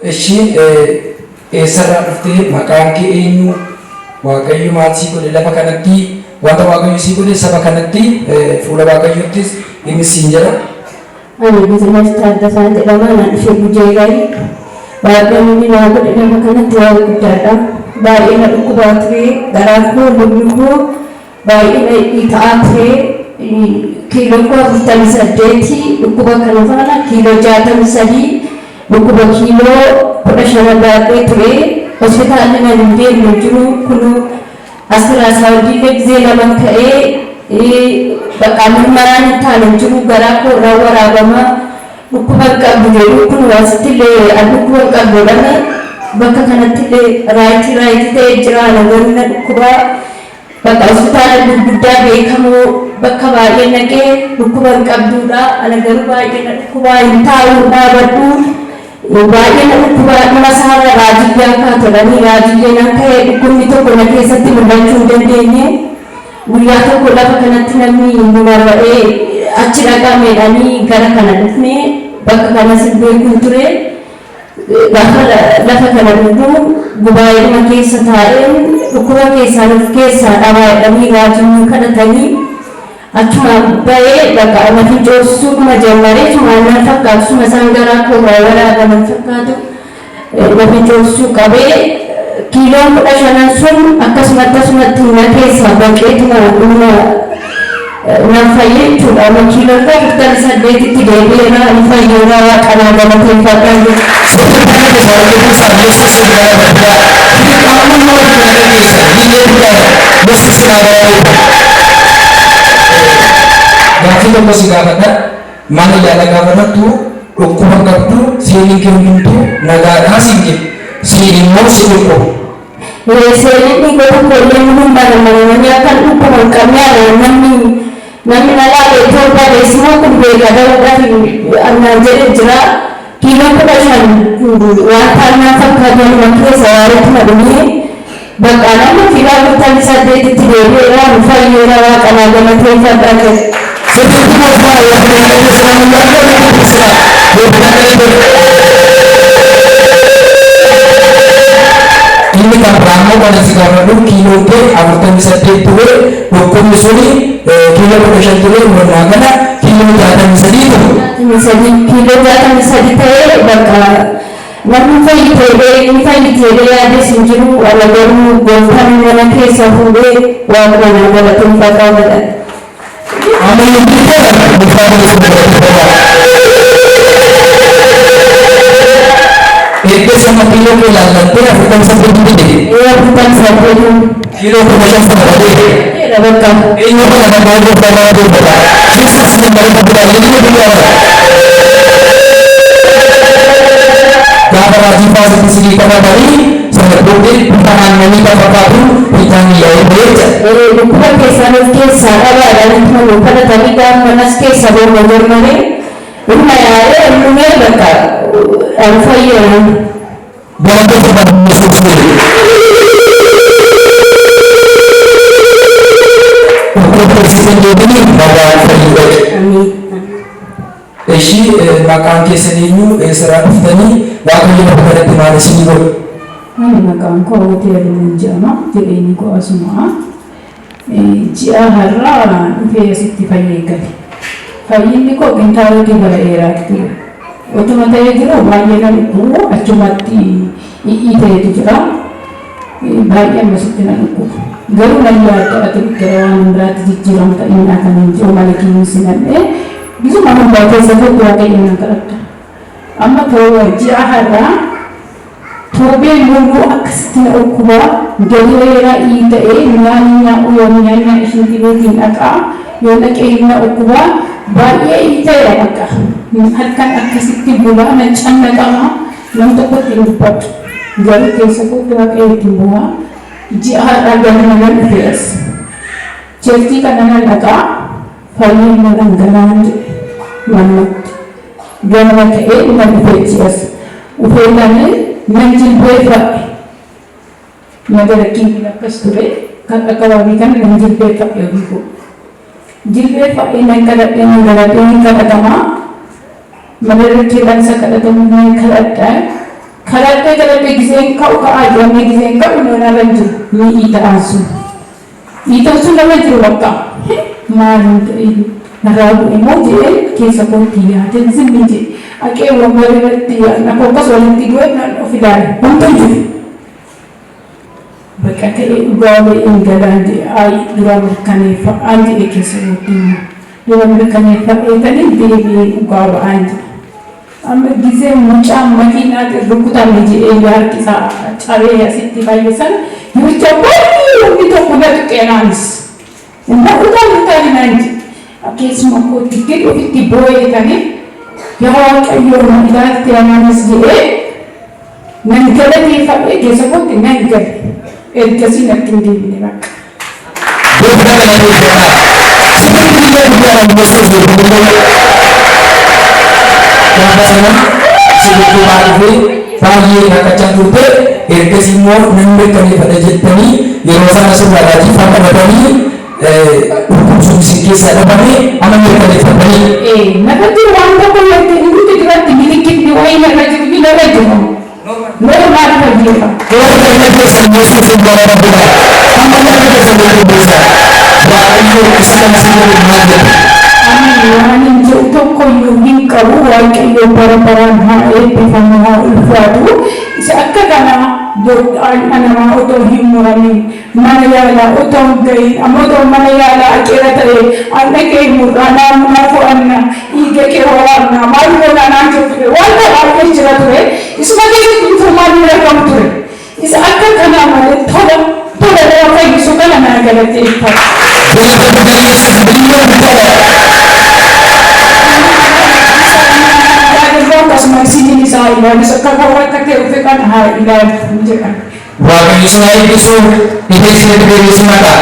Ishii eessarraa dhuftee, maqaan kee eenyu, Waaqayyo maal sii godhe lafa kanatti, wanta Waaqayyo sii godhe saba kanatti, fuula Waaqayyoottis himi siin jedha. Ani Bizinesh Taaddasaan jedhama. Nan dhufe Gujeeraayi. Waaqayyo inni naa godhe lafa kanatti waan guddaadha. Baay'ee na dhukkubaa ture. Garaan koo, lubni koo baay'ee na dhiita'aa ture. Kiiloo koo 48, dhukkuba kana faana kiiloo 63, dhukkuba kiiloo 15 baadhee ture. Hospitaalli nan hin deemne hin jiru. Kunuu ultrasoundiillee gizee lama ka'ee, bakka mirmaraan hin taane hin jiru. Garaa koo irraa waraabama, dhukkuba hin qabdu jedhu. Kun asittillee an dhukkuba hin qabdu jedhame, bakka kanattillee right right ta'ee jira. Ana garuu na dhukkubaa. Bakka hospitaala gurguddaa beekamoo bakka baay'ee naqee, dhukkuba hin qabduudha. Ana garuu baay'ee na dhukkubaa, hin taa'u, dhaabadhu, baay'ee na dhukkubaa. Dhuma isaarra raajillee akka tolanii raajillee nan ka'ee, dhukkubni tokko na keessatti mul'achuu hin dandeenye. Guyyaa tokko lafa kanatti namni nu marra'ee achi dhaqameedhaanii gara kana dhufne. Bakka kanas hin beekuun ture. Gaafa lafa kana dhufnu gubaa'eedhuma keessa taa'een, dhukkuba keessaan of keessaa dhabaa jedhanii raajii kadhatanii, achuma ba'ee bakka na fincoosisuudhuma jammaree, sumaan nan fakkaatu, suma isaan garaa koo irraa waraabaman fakkaatu na fincoosisuu qabee, kiiloon 15n sun akkasumatti asumatti na keessaa baqeetuma dhuma nan fayyee jechuudha. Amma kiiloon koo 48tti deebi'eera, ni fayyeera, Waaqanaa galateeffadha. Sirriitti keessaa hojjetu Yesuus guddaa. Qaamni nama kana keessa biyyee guddaa Yesuus naa galateeffatu. Gaaffii tokko si gaafadha. Mana yaala gaafatattu, dhukkuba qabdu, seeliin kee hundumtuu nagaadhaa siin jedhu. Siin immoo si dhukkuba. Seeliin dhiiga tokko illee nu maramanii akka dhukkuba hin qabne namni na laalee torba deessimoo kun beeka ta'uudhaaf annaan jedhe jira. Kiiloo 15 waan taannaan fakkaatu anuma keessa waaritti na dhumee, bakka namni kiiloo 48tti deebi'eera, nu fayyeera, Waaqanaa galateeffadha jedhe. Sirriitti gooftaa waaqayyo keessa namni yaadda keessa gooftaa galateeffatu. Inni kan biraa immoo kan si gaafadhu, kiiloon kee 48 ture, dhukkubni suni kiiloo 15 ture, walumaa gala kiiloo 63 ture. 63, kiiloo 63 ta'ee, bakka namni fayyitee inni fayyitee yaades hin jiru. Ana garuu gooftaan mana keessa fuudhee, Waaquma naa galateeffadhaa jedha. Ameen, gooftaa keessa galateeffadhaa. Erga sama kiiloo kee ilaallattee 48 fide. Ee, 48. Kiiloo 15 sana badee. Jedha bakka. Eenyu kana nagaa gooftaa galateeffata? Jesus ni galata guddaa inni guddaa. Gaafa raajii faasitti sidii qabatanii sana booddee bifa aannanii kan fakkaatu hiikaan yaa'ee ba'ee jira. Ee, dhukkuba keessaan of keessaa dhabaadhaan ittuma nu kadhatanii, gaafa manas keessa boona jarmaree dhuma yaa'ee dhumee, bakka an fayyeera. Galateeffata Yesuus. Dhukkuba keessisan deebiin nagaan fayyuu. Amiin. Ishii, maqaan keessan eenyu, eessarraa dhuftanii, Waaqayyo lafa kanatti maal isinii godhe? Ani maqaan koo Hawwatii Aduun jedhama. Jireenyi koo asuma. Ji'a har'aa dhufee asitti fayyee gale. Fayyinni koo qintaarotii bara dheeraatu ture. Otuma ta'ee jiru baay'ee na dhukkubu, achumatti i'ii ta'etu jira. Baay'ee ammasitti na dhukkubu. Garuu nan yaadda ture, gara waan biraatti jijjiiramta innaa kan hin jiru mana kiyyuusi nannee gisuma hundaa keessa kootti Waaqayyo nan kadhadha. Amma ji'a har'aa torbee muluu akkasitti na dhukkubaa, galeera ii ta'ee nyaanni nyaa'u yoo nyaanni ishiin dhibeetiin dhaqaa, yoo dhaqee na dhukkubaa, baay'ee ii ta'eera. Bakka halkan akkasitti bulaa na cannaqama, nam tokkotti hin dubbadhu, garuu keessa kootti Waaqayyo ittiin bu'aa. Ji'a har'aa ganama nan dhufe, as church kana nan dhaqaa, fayyinni dhangala'aan jedhe mannatti ganama ka'ee nan dhufee ji'as dhufee nanii nan jilbeeffadhe. Magaalakkiin kun akkas ture, kan akkababii kana nan jilbeeffadhe, ofii koo jilbeeffadhe, nan kadhadhe, nan kadhadhe, nan kadhatamaa madarakeedhaan isa kadhatamu nan kadhadha. Kadhadhee kadhadhee giseen ka'u ka'aa jedhamee giseen ka'u narra hin jiru. Ni iita'aan sun. Iitaan sun narra jiru bakka. Maal narraa bu'e moo jedhee keessa kootti yaadeen zimmi jedhe. Aqee wambar irratti na akkas walitti du'e nan of ilaale. Homtuu hin jiru. Bakka ta'e dhugaa wayii galaan jedhe, ayi dura mirkaneeffadhaan jedhe keessa kootti immoo. Dura mirkaneeffadheetanii deebi'ee dhugaa ba'aan jedhe. Amma gisee mucaan makiinaatiin rukutame jedhee harki isaa cabee asitti fayyisan yericha baay'ee wanni tokko na tuqeenaanis. Inni utaalu utaali naan jedhe. Keessuma kootti gadi ofitti boo'eetanii, yaa Waaqayyo, na ilaalte anaanis jedhee nan galateeffadhee keessa kootti nan gale. Ergasii natti hin deebine bakka. Gooftaa galateeffadhaa. Sirriitti biyya guddaadhaan Yesuus jedhu. Gaafa sana si dhukkubaa dhufee baay'ee rakkachaa turte, ergasii immoo nan mirkaneeffadha jettanii yeroo sana sirraa raajii qabatanii dhukkubsuun isin keessaa dhabame, amma mirkaneeffatanii. Narra jiru waan tokko yoo inni duratti milikkitni wayii narra jiru narra jiru. Normal fayyeera. Gooftaa inni keessan Yesuus hin galateeffadha. Amma nama keessan beekumsa. Waaqayyo isa kana si godhu maal jedha? Ani waan hin jiru tokko iyyuu hin qabu. Waaqayyo bara baraan haa eebbifamu, haa ulfaatu. Isa akka kanaa namaa otoo hin muramin, mana yaalaa otoo hin gahin, amma otoo mana yaalaa aqeera ta'e, an dhaqee murraa, naannoo fo'anna, dhiiga kee waraabna, maal goonaa naan jiru ture, wanta baay'ee jira ture, isuma keessatti furmaanni argamu ture. Isa akka kanaa malee tola tola nama fayyisu kana naa galateeffadha. Galata guddaa Yesuus biyya guddaadha. Akkasuma isiniin isaa ilaalus akka warra akka ta'e uffee kana haa ilaalu jedhan. Waaqayyo isin haa eebbisu, dhibee isinitti deebisuu maqaa.